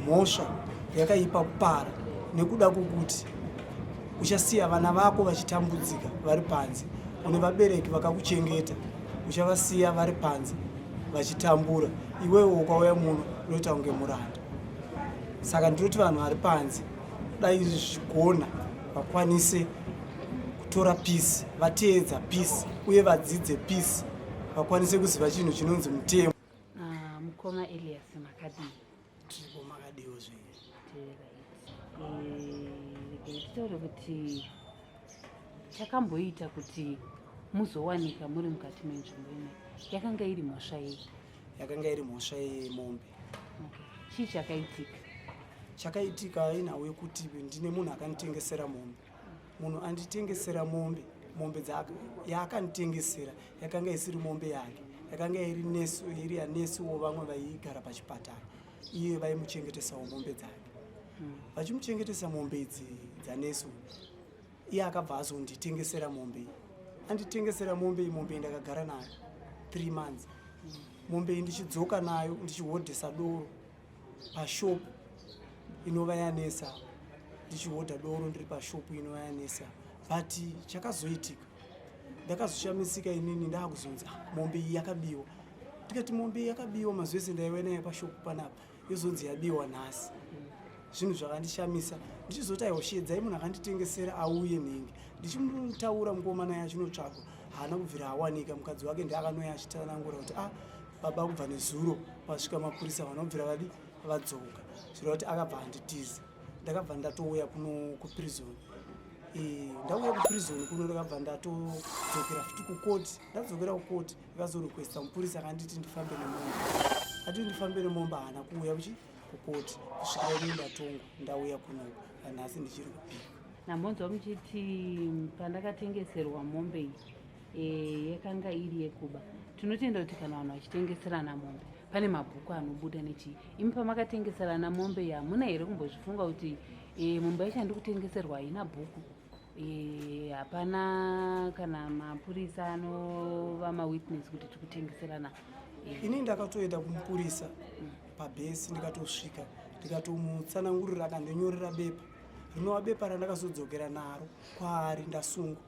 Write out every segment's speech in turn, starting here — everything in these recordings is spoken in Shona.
Mhosva yakaipa kupara nekuda kwokuti uchasiya vana vako vachitambudzika vari panze. Une vabereki vakakuchengeta, uchavasiya vari panze vachitambura. Iwewe ukauya muno unoita kunge muranda. Saka ndinoti vanhu vari panze dai zvichigona vakwanise kutora peace, vateedza peace uye vadzidze peace, vakwanise kuziva chinhu chinonzi mutemo. Ah, mukoma Elias makadii? Tiripo, makadiwo zvenyu? Regai titaure kuti chakamboita kuti muzowanika muri mukati menzvimbo ino yakanga iri mhosva yei? Yakanga iri mhosva yemombe. Okay. Chii chakaitika? Chakaitika inhau yekuti ndine munhu akanditengesera mombe. Munhu anditengesera mombe, mombe yaakanditengesera yakanga isiri mombe yake, yakanga iri nesi, iri yanesiwo vamwe vaigara pachipatara, iye vaimuchengetesawo mombe dzake. Vachimuchengetesa mombe idzi dzanesu, iye akabva azonditengesera mombe iyi. Anditengesera mombe iyi, mombe iyi ndakagara nayo 3 months. Mombe iyi ndichidzoka nayo ndichihodhesa doro pashopu inova yanesa, ndichihodha doro ndiri pashopu inova yanesa. But chakazoitika, ndakazoshamisika inini ndaakuzonzi, "Ah, mombe iyi yakabiwa." Ndikati, "Mombe iyi yakabiwa? Mazuva ese ndaiva nayo pashopu panapa, yozonzi yabiwa nhasi." Zvinhu zvakandishamisa. Ndichizoti, "Aiwa, shedzai munhu akanditengesera auye." Nhingi ndichimutaura mukomana achinotsvagwa, haana kubvira awanika. Mukadzi wake ndiakanouya achitsanangura kuti, "Ah, baba, kubva nezuro pasvika mapurisa vanobvira vadi vadzoka." Zvireva kuti akabva anditiza. Ndakabva ndatouya kuno kuprison. Ndauya kuprison kuno, ndakabva ndatodzokera futi kukoti. Ndadzokera kukoti, ndikazorequesta mupurisa akanditi ndifambe nemombe, ati ndifambe nemombe. Haana kuuya kuchi kukoti kusvikira ini ndatongwa, ndauya kunoku. Nhasi ndichiri kupika. Ndambonzwa muchiti pandakatengeserwa mombe iyi yakanga iri yekuba. Tinotenda kuti kana vanhu vachitengeserana mombe pane mabhuku anobuda nechii. Imi pamakatengeserana mombe iyi, hamuna here kumbozvifunga kuti mombe yacho yandikutengeserwa haina bhuku, hapana kana mapurisa anova mawitness kuti tikutengeserana? Ini ndakatoenda kumupurisa pabhesi, ndikatosvika ndikatomutsanangurira, akandinyorera bepa, rinova bepa randakazodzokera naro kwaari ndasungwa,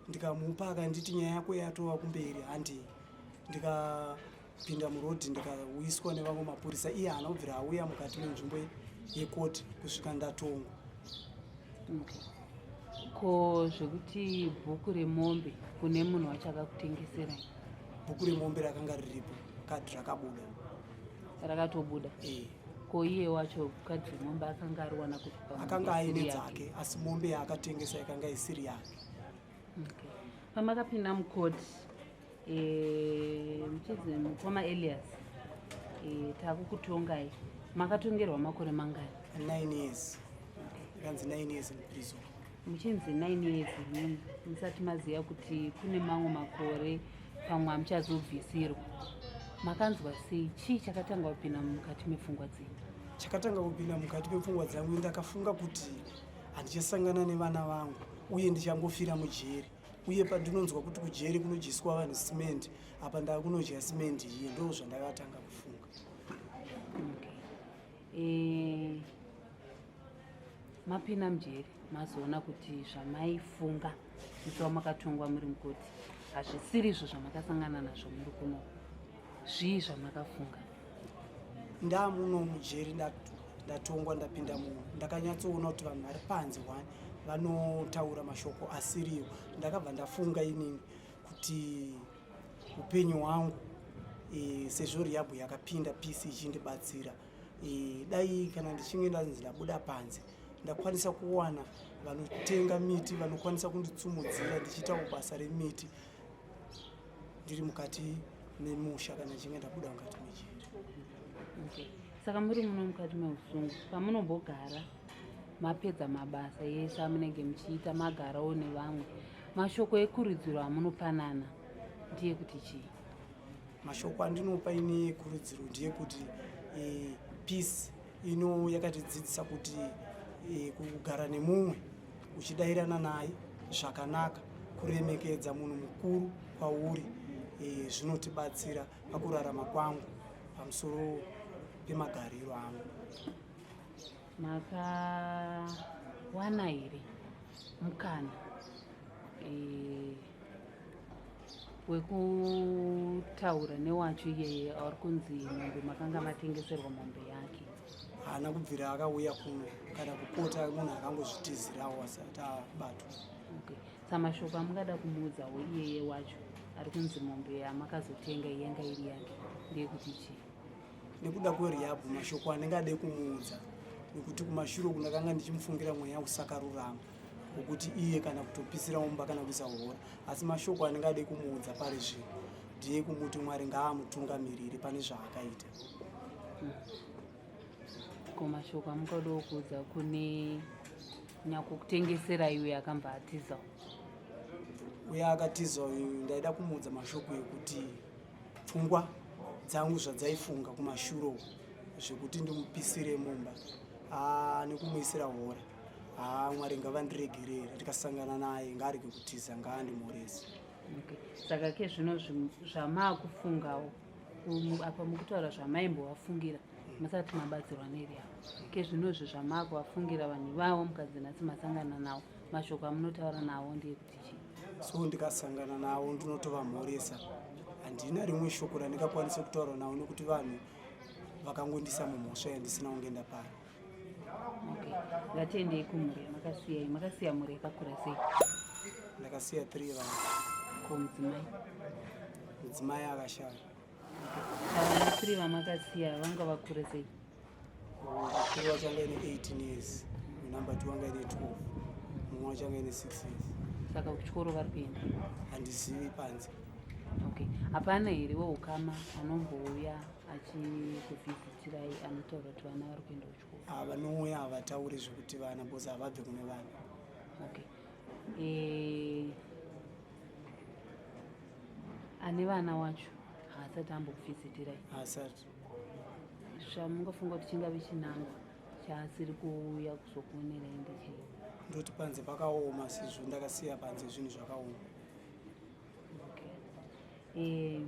ndikamupa. Akanditi, "Nyaya yako yatova kumberi, handei." Ndikapinda murodhi, ndikauyiswa nevamwe mapurisa. Iye haana kubvira auya mukati menzvimbo yekoti kusvika ndatongwa. Okay. Ko zvekuti bhuku remombe kune munhu wacho akakutengeserai? Bhuku remombe rakanga riripo, kadhi rakabuda. Rakatobuda? E. Ko iye wacho kadhi remombe akanga ariwana kuti pamombe Akanga aine isiri yake? Dzake, asi mombe yaakatengesa yakanga isiri yake. Okay. Pamakapinda mukoti muchinzi mukoma Elias, takukutongai, makatongerwa makore mangani? 9 years. Ikanzi 9 years in prison. Muchinzi 9 years, imimi musati maziva kuti kune mamwe makore pamwe amuchazobvisirwa, makanzwa sei? Chii chakatanga kupinda mukati mepfungwa dzenyu? Chakatanga kupinda mukati mepfungwa dzangu, ndakafunga kuti handichasangana nevana vangu uye ndichangofira mujeri. Uye pandinonzwa kuti kujeri kunodyiswa vanhu simendi, apa ndakunodya simendi iye. Ndo zvandakatanga kufunga. Okay. Mapinda mujeri, mazoona kuti zvamaifunga musi wamakatongwa muri mukoti hazvisiri izvo zvamakasangana nazvo muri kuno. Zvii zvamakafunga? Ndamuno mujeri, ndatongwa, ndapinda muno, ndakanyatsoona kuti vanhu vari panze one vanotaura mashoko asiriwo. Ndakabva ndafunga inini kuti upenyu hwangu, sezvo rehab yakapinda Peace ichindibatsira, dai kana ndichinge ndanzi ndabuda panze, ndakwanisa kuwana vanotenga miti vanokwanisa kunditsumudzira ndichiitawo basa remiti ndiri mukati memusha kana ndichinge ndabuda mukati mejeri. Okay. Saka muri muno mukati meusungu, pamunombogara mapedza mabasa ese amunenge muchiita, magarawo nevamwe, mashoko ekurudziro amunopanana ndiye kuti chii? Mashoko andinopa ini ekurudziro ndeyekuti peace ino yakatidzidzisa kuti kugara nemumwe uchidayirana naye zvakanaka, kuremekedza munhu mukuru kwauri, zvinotibatsira pakurarama kwangu pamusoro pemagariro angu. Makawana here mukana wekutaura newacho iyeye ari kunzi mombe makanga matengeserwa mombe yake? Haana kubvira akauya kuno kana kupota, munhu akangozvitizirawo asati abatwa. Okay, samashoko amungada kumuudzawo iyeye wacho ari kunzi mombe yamakazotenga yanga iri yake ndeyekuti chii? Nekuda kwerehab, mashoko andingade kumuudza, nekuti kumashure uku ndakanga ndichimufungira mweya usakarurama wekuti iye kana kutopisira mumba kana kuisa hora, asi mashoko andingade kumuudza pari zvino ndiye kumuti Mwari ngaamutungamirire pane zvaakaita. Ko mashoko amungadawo kuudza kune nyakukutengeserai uyo akambva atizawo? Uye akatiza uyu, ndaida kumuudza mashoko ekuti pfungwa dzangu zvadzaifunga kumashure uku zvekuti ndimupisire mumba nekumuisira hora, haa, Mwari ngavandiregerere. Ndikasangana naye ngaarege kutiza, ngaandimhorese. Okay. Saka ke zvino zvamaakufungawo apa, mukutaura zvamaimbovafungira musati mabatsirwa nerehab, ke zvinozvi zvamaakuvafungira vanhu ivavo, mukadzi nhasi masangana navo, mashoko amunotaura navo ndeyekuti chii? So ndikasangana navo ndinotovamhoresa. Handina rimwe shoko randingakwanisa kutaura navo nekuti vanhu vakangondisa mumhosva yandisina kunge ndapara. Okay, ngatiendei kumhuri yamakasiya. Makasiya mhuri yakakura sei? Ndakasiya 3 vanhu. Ko mudzimai? Mudzimai akashaya. Vana 3 vamakasiya vanga vakura sei? Mukuru wacho anga ine 18 years, number 2 anga ine 12, mumwe wacho anga ine 6 years. Saka kuchikoro vari kuenda? Handizivi panze. Okay, hapana here weukama anombouya achikuvhizitirai anotaura kuti vana vari kuenda kuchikoro? Ah, vanouya havatauri zvekuti vana, because havabve kune vana. Okay, ane vana wacho haasati ambokuvhizitirai? Haasati. Zvamungafunga kuti chingave chinangwa chaasiri kuuya kuzokuonerai ndechii? Ndoti panze pakaoma, sezvo ndakasiya panze zvinhu zvakaoma. Okay.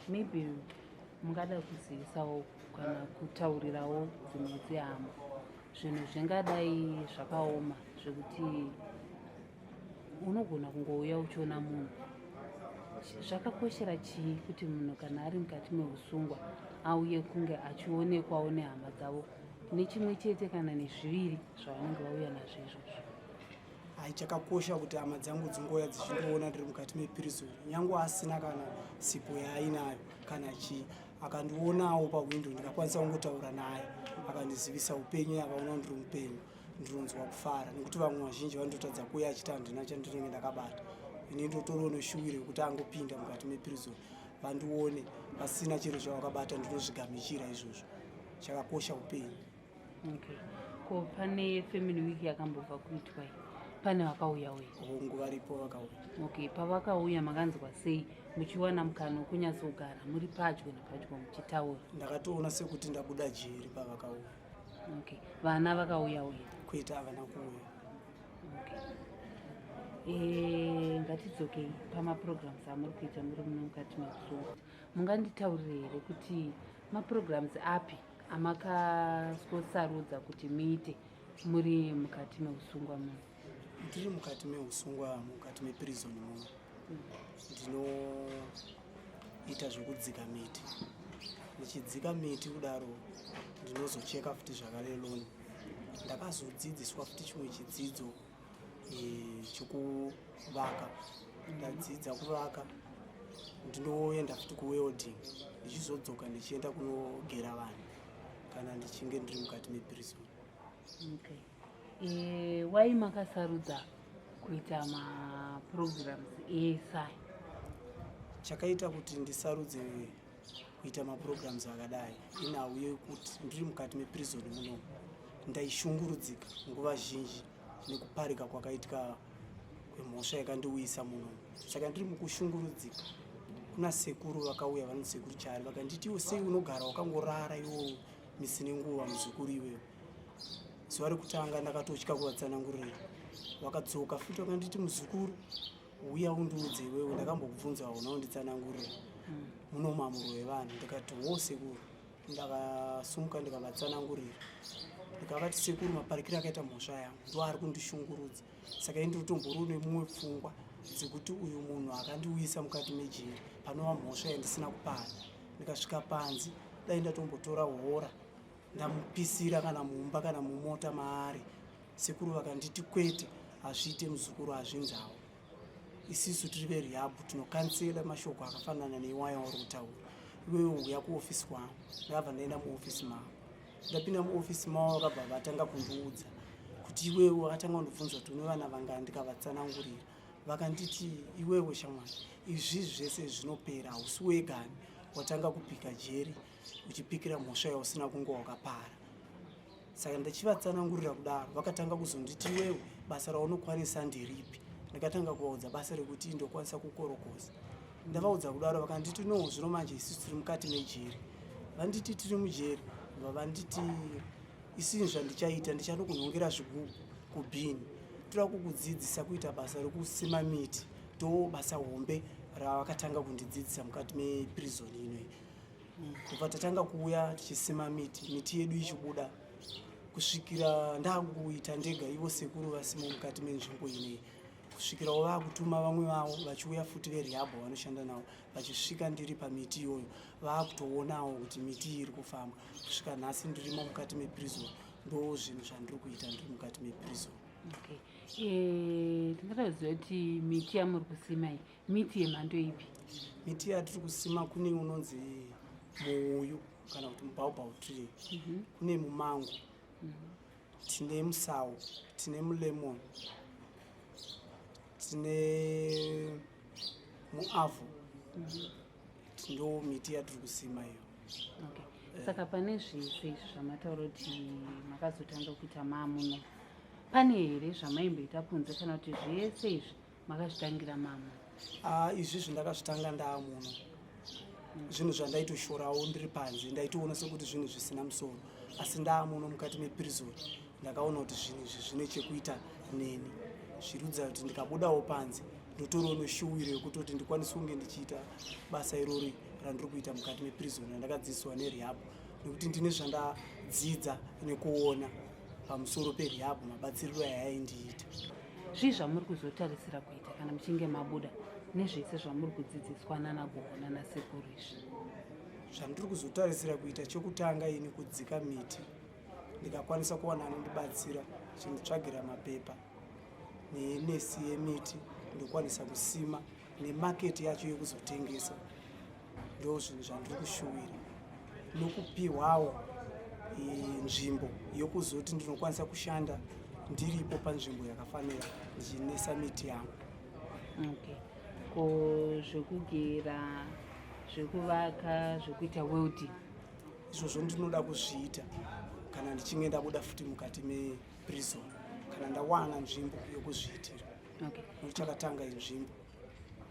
Maybe mungada kuzivisawo kana kutaurirawo dzimwe dzehama zvinhu zvingadai zvakaoma zvekuti unogona kungouya uchiona munhu. Zvakakoshera chii kuti munhu kana ari mukati meusungwa auye kunge achionekwawo nehama dzavo nechimwe chete kana nezviviri zvavanenge vauya nazvo izvozvo? Hai, chakakosha kuti hama dzangu dzingouya dzichindiona ndiri mukati meprison, nyange asina kana sipo yaainayo kana chii, akandionawo pawindo, ndikakwanisa kungotaura naye akandizivisa upenyu, akaona ndiri mupenyu, ndinonzwa kufara, nekuti vamwe vazhinji vanototadza kuuya achiti handina chandinenge ndakabata. Ini ndotoriwo neshuwiro yekuti angopinda mukati meprison vandione vasina chiro chavakabata, ndinozvigamichira izvozvo. Chakakosha upenyu. Okay, ko pane family week yakambobva kuitwa iyi, pane vakauyawo here? Hongu, varipo vakauya. Okay, pavakauya makanzwa sei muchiwana mukana wekunyatsogara muri padyo nepadyo muchitaura? Ndakatoona sekuti ndabuda jeri pavakauya. Okay, vana vakauyawo here? Kwete, havana kuuya. Okay. Ngatidzokei pamaprograms amuri kuita muri muno mukati mekusungwa. Munganditaurire here kuti maprograms api amakasarudza kuti muite muri mukati meusungwa muno? Ndiri mukati meusungwa, mukati meprison muno, ndinoita zvekudzika miti. Ndichidzika miti kudaro, ndinozocheka futi zvakare lawn. Ndakazodzidziswa futi chimwe chidzidzo chekuvaka. Ndadzidza kuvaka, ndinoenda futi kuwelding, ndichizodzoka ndichienda kunogera vanhu kana ndichinge ndiri mukati meprison. Okay. Wai makasarudza kuita maprograms ese aya? Chakaita kuti ndisarudze kuita maprograms akadai inhau yekuti ndiri mukati meprison muno ndaishungurudzika nguva zhinji nekuparika kwakaitika kwemhosva yakandiuyisa muno. Saka ndiri mukushungurudzika, kuna sekuru vakauya vanoti Sekuru Chari, vakanditi, "Iwe sei unogara wakangorara iwo misi nenguva, muzukuru iwewe?" Zuva rekutanga ndakatotya kuvatsanangurira. Vakadzoka futi vakanditi, "Muzukuru, uya undiudze iwewe, ndakambokubvunza hauna kunditsanangurira muno mamuro evanhu." Ndikati, "Wo sekuru." Ndakasumuka ndikavatsanangurira. Ndikavati, "Sekuru, maparikiro akaita mhosva yangu ndo ari kundishungurudza, saka ini ndiri nemumwe pfungwa dzekuti uyu munhu akandiuyisa mukati mejeri panova mhosva yandisina kupara. Ndikasvika panze, dai ndatombotora hora ndamupisira kana mumba kana mumota maari." Sekuru vakanditi, "Kwete, hazviite muzukuru, hazvinzawo. Isisu tiri verehab, tinocounsela mashoko akafanana neiwaya uri kutaura iwewe. Uya kuofisi kwangu." Ndakabva ndaenda muofisi mavo. Ndapinda muofisi mavo, vakabva vatanga kundiudza kuti, "Iwewe," vakatanga kundibvunza kuti, "Une vana vangani?" Ndikavatsanangurira. Vakanditi, "Iwewe shamwari, izvi zvese zvinopera. Hausi wegani watanga kupika jeri uchipikira mhosva yausina kunge wakapara." Saka ndichivatsanangurira kudaro, vakatanga kuzonditi, "Iwewe, basa raunokwanisa nderipi?" Ndikatanga kuvaudza basa rekuti ndokwanisa kukorokoza. Ndavaudza kudaro, vakanditi, "No, zvino manje isusu tiri mukati mejeri." Vanditi tiri mujeri, vanditi, "Isini zvandichaita, ndichanokunhongera zvigubhu kubhini. Toda kukudzidzisa kuita basa rekusima miti." Ndo basa hombe ravakatanga kundidzidzisa mukati meprison inoi. Kubva tatanga kuuya tichisima miti, miti yedu ichibuda, kusvikira ndakuita ndega, ivo sekuru vasimo mukati menzvimbo inei, kusvikirawo vaakutuma vamwe vavo vachiuya futi verehab vanoshanda navo, vachisvika ndiri pamiti iyoyo, vaakutoonawo kuti miti iyi iri kufamba. Kusvika nhasi ndirimo mukati meprison. Ndo zvinhu zvandiri kuita ndiri mukati meprison. Okay, tingada kuziva kuti miti yamuri kusima iyi miti yemhando ipi? Miti yatiri kusima, kune unonzi muuyu kana kuti mubaobab tree, kune mumango, tine musau, tine mulemon, tine muavho. Ndo miti yatiri kusima iyo. Okay, saka pane zvese izvi zvamataura kuti makazotanga kuita mamuno, pane here zvamaimboita kunze, kana kuti zvese izvi makazvitangira mamuno? Ah, izvi ndakazvitanga ndaamuno. Zvinhu zvandaitoshorawo ndiri panze, ndaitoona sekuti zvinhu zvisina musoro, asi ndaamuno mukati meprison ndakaona kuti zvinhu izvi zvine chekuita neni, zvirudza kuti ndikabudawo panze ndotoriwo neshuwiro yekutoti ndikwanise kunge ndichiita basa irori randiri kuita mukati meprison randakadzidziswa nerehab, nekuti ndine zvandadzidza nekuona pamusoro perehab, mabatsiriro ayaindiita. Zvii zvamuri kuzotarisira kuita kana muchinge mabuda nezvese zvamuri kudzidziswa nanagogo nanasekuru izvi? Zvandiri kuzotarisira kuita, chekutanga ini kudzika miti. Ndikakwanisa kuwana anondibatsira chinditsvagira mapepa nenesi yemiti, ndokwanisa kusima nemarket yacho yekuzotengesa. Ndo zvinhu zvandiri kushuwira, nokupiwawo nzvimbo yokuzoti ndinokwanisa kushanda ndiripo panzvimbo yakafanira ndichinesa miti yangu. Okay, ko zvekugera, zvekuvaka, zvekuita welding? Izvozvo ndinoda kuzviita kana ndichinge ndabuda futi mukati meprison, kana ndawana nzvimbo yokuzviitira, nokuti chakatanga inzvimbo.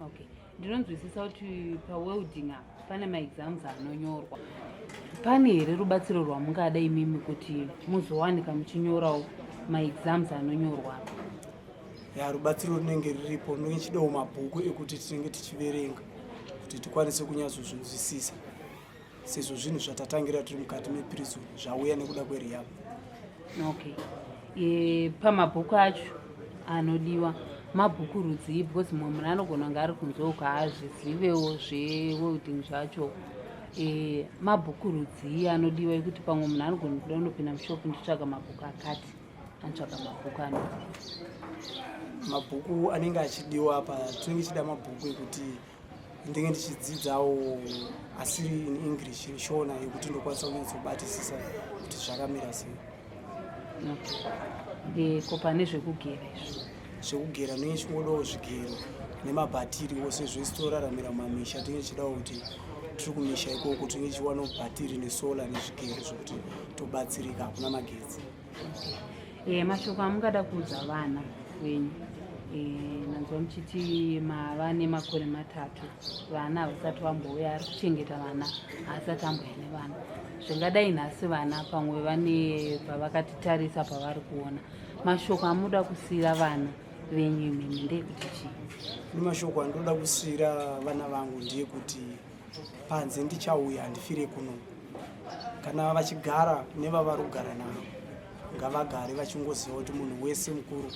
Okay, ndinonzwisisa kuti pawelding apa pane maexams anonyorwa. Pane here rubatsiro rwamungada imimi kuti muzowanika muchinyorawo maexams anonyorwa apa? Ya, rubatsiro runenge riripo, rinenge chidawo mabhuku ekuti tinenge tichiverenga kuti tikwanise kunyatsozvinzwisisa, sezvo zvinhu zvatatangira tiri mukati meprison zvauya nekuda kwerehab. Okay, pamabhuku acho anodiwa mabhuku rudzii? Because mumwe munhu anogona kunge ari kunze uko, haazvizivewo zvewelding zvacho. Mabhuku rudzii anodiwa ekuti pamwe munhu anogona kuda kunopinda mushopu, nditsvaga mabhuku akati, anotsvaga mabhuku anodzi? Mabhuku anenge achidiwa apa, tinenge tichida mabhuku ekuti ndinge ndichidzidzawo asiri in English, Shona, yekuti ndokwanisa kunyatsobatisisa kuti zvakamira sei. Okay, ko pane zvekugera izvi? Zvekugera ndinenge chingodawo zvigero nemabhatiriwo, sezvo isi toraramira mumamisha. Tinenge tichidawo kuti tiri kumisha ikoko tinenge tichiwanawo bhatiri nesolar nezvigero zvokuti tobatsirika, hakuna magetsi. Mashoko amungada kuudza vana venyu? Nanzwa muchiti mava nemakore 3, vana havasati vambouya, ari kuchengeta vana haasati ambouya nevana. Zvingadai nhasi vana pamwe vane pavakatitarisa, pavari kuona, mashoko amuda kusiyira vana venyu imimi ndeyekuti chii? Nemashoko andinoda kusiyira vana vangu ndeyekuti panze ndichauya, handifire kuno. Kana vachigara nevavari kugara navo, Ngavagare vachingoziva kuti munhu wese mukuru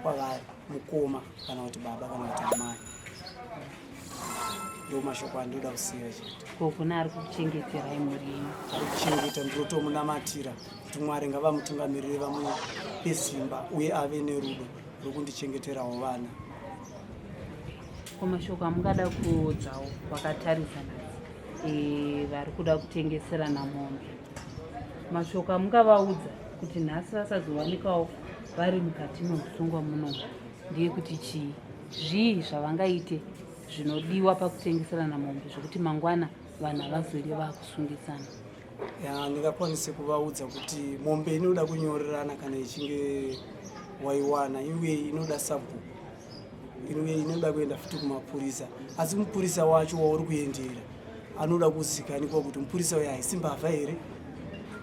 kwavari mukoma kana kuti baba kana kuti amai. Ndo mashoko andinoda kusiya chete. Ko kuna ari kukuchengeterai mhuri yenyu? Ari kuchengeta, ndinotomunamatira kuti Mwari ngavamutungamirire, vamupe simba uye ave nerudo rwekundichengeterawo vana. Ko mashoko amungada kuudzawo vakatarisa nhasi, vari kuda kutengeserana mombe, mashoko amungavaudza kuti nhasi vasazowanikawo vari mukati meusungwa munomu ndeyekuti chii? Zvii zvavangaite zvinodiwa pakutengeserana mombe zvekuti mangwana vanhu havazori vakusungisana? Ya, ndingakwanise kuvaudza kuti mombe inoda kunyorerana kana ichinge waiwana, iwe inoda sabhuku, iwe inoda kuenda futi kumapurisa, asi mupurisa wacho wauri kuendera anoda kuzikanikwa kuti mupurisa uyo haisi mbavha here,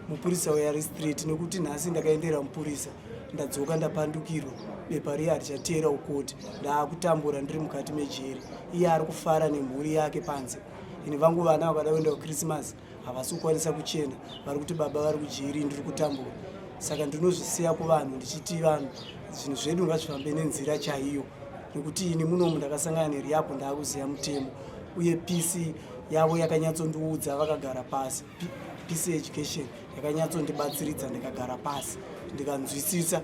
mupurisa uyo ari straight. Nekuti nhasi ndakaendera mupurisa, ndadzoka ndapandukirwa, bepa riya harichateera ukoti, ndaakutambura ndiri mukati mejeri, iye ari kufara nemhuri yake panze. Ini vangu vana vakada kuenda kuChristmas havasi kukwanisa kuchena, vari kuti baba vari kujeri, ndiri kutambura. Saka ndinozvisiya kuvanhu ndichiti vanhu, zvinhu zvedu ngazvifambe nenzira chaiyo, nekuti ini munomu ndakasangana nerehab, ndaakuziva mutemo, uye PC yavo yakanyatsondiudza vakagara pasi. PC education yakanyatsondibatsiridza, ndikagara pasi ndikanzwisisa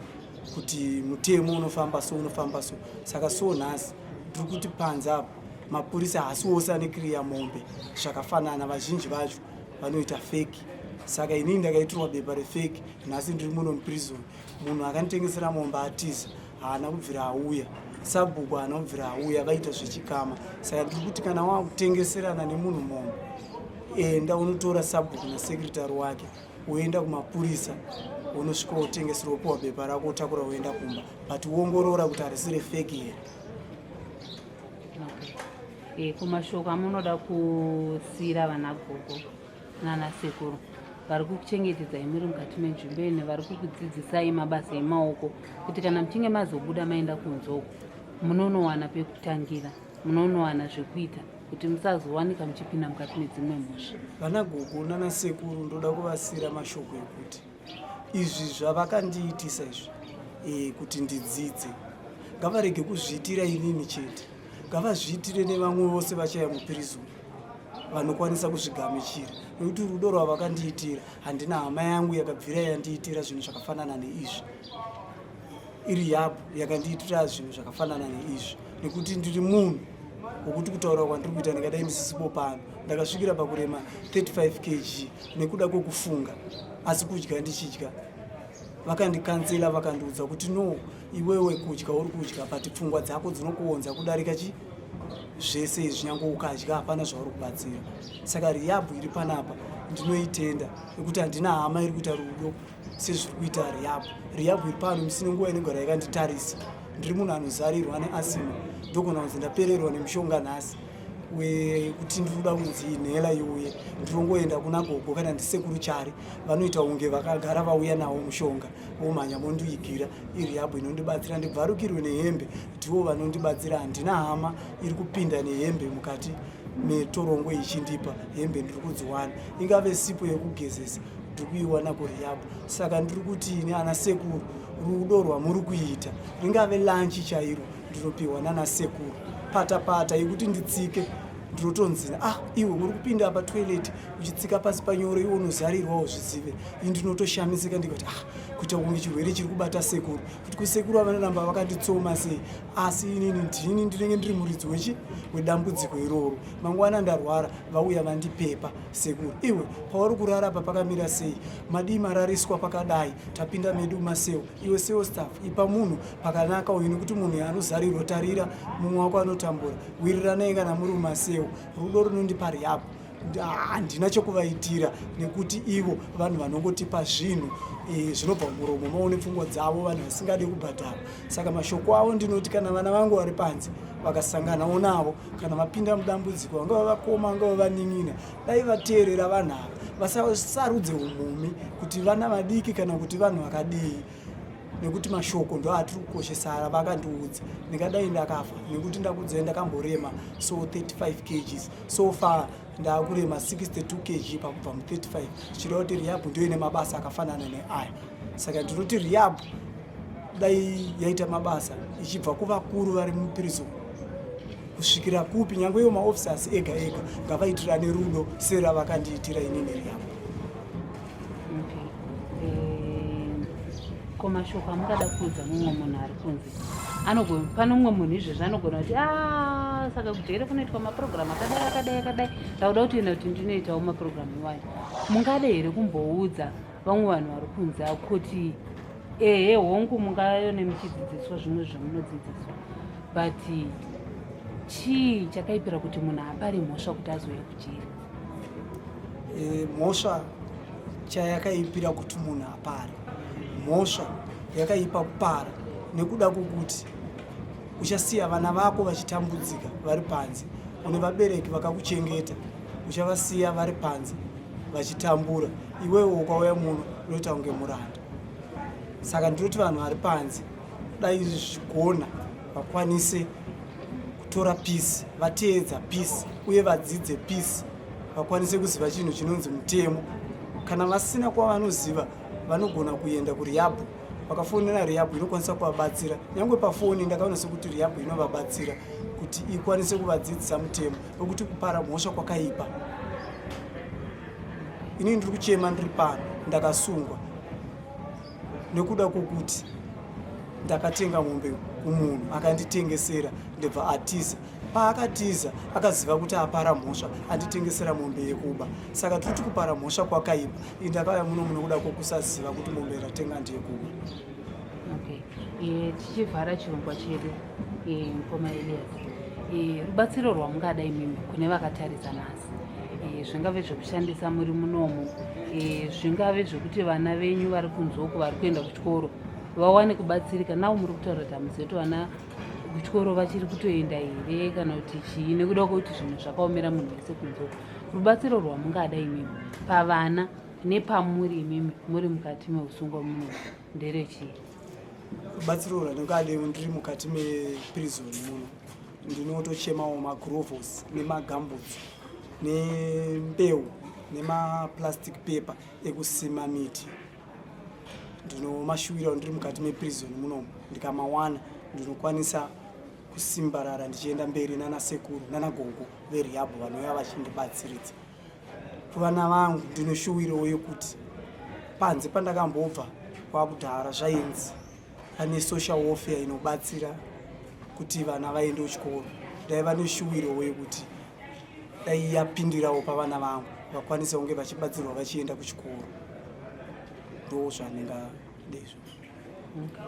kuti mutemo unofamba so, unofamba so. Saka so nhasi ndiri kuti panze apo mapurisa haasi wose anekiriya mombe zvakafanana, vazhinji vacho vanoita fake. Saka inini ndakaitirwa bepa refake, nhasi ndiri muno muprison. Munhu akanditengesera mombe atiza, haana kubvira auya, sabhuku haana kubvira auya, vaita zvechikama. Saka ndiri kuti kana wakutengeserana nemunhu mombe, enda unotora sabhuku nasekretary wake, woenda kumapurisa, unosvika wotengesera, wopiwa bepa rako, wotakura woenda kumba, but uongorora kuti harisi refake here. Okay. Kumashoko amunoda kusiyira vana gogo nana sekuru vari kukuchengetedzai muri mukati menzvimbo ine, vari kukudzidzisai mabasa emaoko, kuti kana muchinge mazobuda maenda kunze uko munonowana pekutangira, munonowana zvekuita kuti musazowanika muchipinda mukati medzimwe mhosva? Vana gogo nana sekuru ndoda kuvasiyira mashoko ekuti izvi zvavakandiitisa izvi, kuti ndidzidze, ngavarege kuzviitira inini chete, ngavazviitire nevamwe vose vachaya muprison vanokwanisa kuzvigamuchira, nekuti rudo rwavakandiitira, handina hama yangu yakabvira yandiitira zvinhu zvakafanana neizvi. Irehab yakandiitira zvinhu zvakafanana neizvi, nekuti ndiri munhu wokuti kutaura kwandiri kuita ndingadai ndisisipo pano. Ndakasvikira pakurema 35 kg nekuda kwekufunga, asi kudya ndichidya. Vakandikansela, vakandiudza kuti no, iwewe kudya uri kudya, but pfungwa dzako dzinokuonza kudarika chi zvese izvi, nyange ukadya hapana zvauri kubatsira. Saka rehab iri panapa ndinoitenda, nekuti handina hama iri kuita rudo sezviri kuita rehab. Rehab iri pano musine nguva inogara yakanditarisa. Ndiri munhu anozarirwa neasthma, ndogona kunzi ndapererwa nemushonga nhasi wekuti ndinoda kunzi inhaler iuye, ndinongoenda kuna gogo kana ndisekuru Chari, vanoita kunge vakagara vauya nawo mushonga, vomhanya vondiigira. Irehab inondibatsira ndibvarukirwe nehembe, ndivo vanondibatsira. Handina hama iri kupinda nehembe mukati metorongo ichindipa hembe, ndiri kudziwana. Ingave sipo yekugezesa, ndiri kuiwana kurehab. Saka ndiri kuti ini, ana sekuru, rudo rwamuri kuita, ringave lunch chairo ndinopiwa nana sekuru, pata pata yekuti nditsike, ndinotonzi, "Ah, iwe uri kupinda patoilet uchitsika pasi panyoro, iwe unozarirwawo, zvizive." Ini ndinotoshamisika ndikati, "Ah, kuita kunge chirwere chiri kubata sekuru, kuti kusekuru vanoramba vakanditsoma sei?" Asi inini ndini ndinenge ndiri muridzi wechi wedambudziko iroro. Mangwana ndarwara, vauya vandipepa sekuru, "Iwe, pauri kurara pa pakamira sei? Madii marariswa pakadai? Tapinda medu maseo. Iwe cell staff, ipa munhu pakanaka uyu, nekuti munhu yaanozarirwa, tarira mumwe wako anotambura, wiriranai kana muri mumaseo." Rudo runondipa rehab handina chokuvaitira, nekuti ivo vanhu vanongotipa zvinhu zvinobva mumuromo mavo nepfungwa dzavo, vanhu vasingadi kubhadhara. Saka mashoko avo ndinoti kana vana vangu vari panze vakasanganawo navo, kana vapinda mudambudziko, vangava vakoma, vangava vanin'ina, dai vateerera vanhu ava, vasasarudze umhumi kuti vana vadiki kana kuti vanhu vakadii, nekuti mashoko ndo atiri kukoshesa vakandiudza, ndingadai ndakafa, nekuti ndakudzai ndakamborema so 35 kgs, so far ndaakurema 62 kg pakubva mu35, zvichireva kuti rehab ndio ine mabasa akafanana neaya. Saka ndinoti rehab dai yaita mabasa ichibva kuvakuru vari muprison kusvikira kupi, nyange iwo maofficers ega ega ngavaitirane rudo seravakandiitira inini rehab. Okay. Ko mashoko amungada kuudza mumwe munhu ari kunze? Pane mumwe munhu izvezvi anogona kuti, "Ah, saka kujere kunoitwa mapurogiramu akadai, akadai, akadai, ndakuda kutoenda kuti ndinoitawo mapurogiramu iwayo." Mungade here kumboudza vamwe vanhu vari kunze kuti, ehe, hongu, mungayone muchidzidziswa zvimwe zvamunodzidziswa, but chii chakaipira kuti munhu apare mhosva kuti azouya kujeri? Mhosva chayakaipira kuti munhu apare mhosva, yakaipa kupara nekuda kwokuti uchasiya vana vako vachitambudzika vari panze. Une vabereki vakakuchengeta, uchavasiya vari panze vachitambura. Iwewe ukauya muno unoita kunge muranda. Saka ndinoti vanhu vari panze, dai zvichigona, vakwanise kutora peace, vateedza peace uye vadzidze peace, vakwanise kuziva chinhu chinonzi mutemo. Kana vasina kwavanoziva, vanogona kuenda kurehab. Vakafonera rehab, inokwanisa kuvabatsira nyange pafoni. Ndakaona sekuti rehab inovabatsira kuti ikwanise kuvadzidzisa mutemo wekuti kupara mhosva kwakaipa. Inini ndiri kuchema ndiri pano, ndakasungwa nekuda kwokuti ndakatenga mombe kumunhu akanditengesera, ndobva atiza. Paakatiza akaziva kuti apara mhosva, anditengesera mombe yekuba. Saka tiri kuti kupara mhosva kwakaipa. Ini ndakauya muno munokuda kwokusaziva kuti mombe ndatenga ndeyekuba. Okay. Tichivhara chirongwa chedu, mukoma Elias, rubatsiro rwamungada imimi kune vakatarisa nhasi, zvingave zvekushandisa muri munomu, zvingave zvekuti vana venyu vari kunze uku vari kuenda kuchikoro vawane kubatsirika nawo. Muri kutaura kuti hamuzivi kuti vana kuchikoro vachiri kutoenda here kana kuti chii, nekuda kwekuti zvinhu zvakaomera munhu wese kunze uku. Rubatsiro rwamungada imimi pavana nepamuri imimi muri mukati meusungwa muno nderechii? Rubatsiro rwandingade ndiri mukati meprison muno, ndinotochemawo magurovhos nemagumboots nembeu nemaplastic paper ekusima miti. Ndinomashuwira ndiri mukati meprison munomu. Ndikamawana, ndinokwanisa kusimbarara ndichienda mberi nanasekuru nanagogo verehab vanouya vachindibatsiridza. Kuvana vangu ndinoshuwirawo yekuti panze pandakambobva kwakudhara zvainzi pane social welfare inobatsira kuti vana vaende kuchikoro. Ndaiva neshuwirowo yekuti dai yapindirawo pavana vangu, vakwanise kunge vachibatsirwa vachienda kuchikoro. Ndo zvandingade izvozvo. Okay.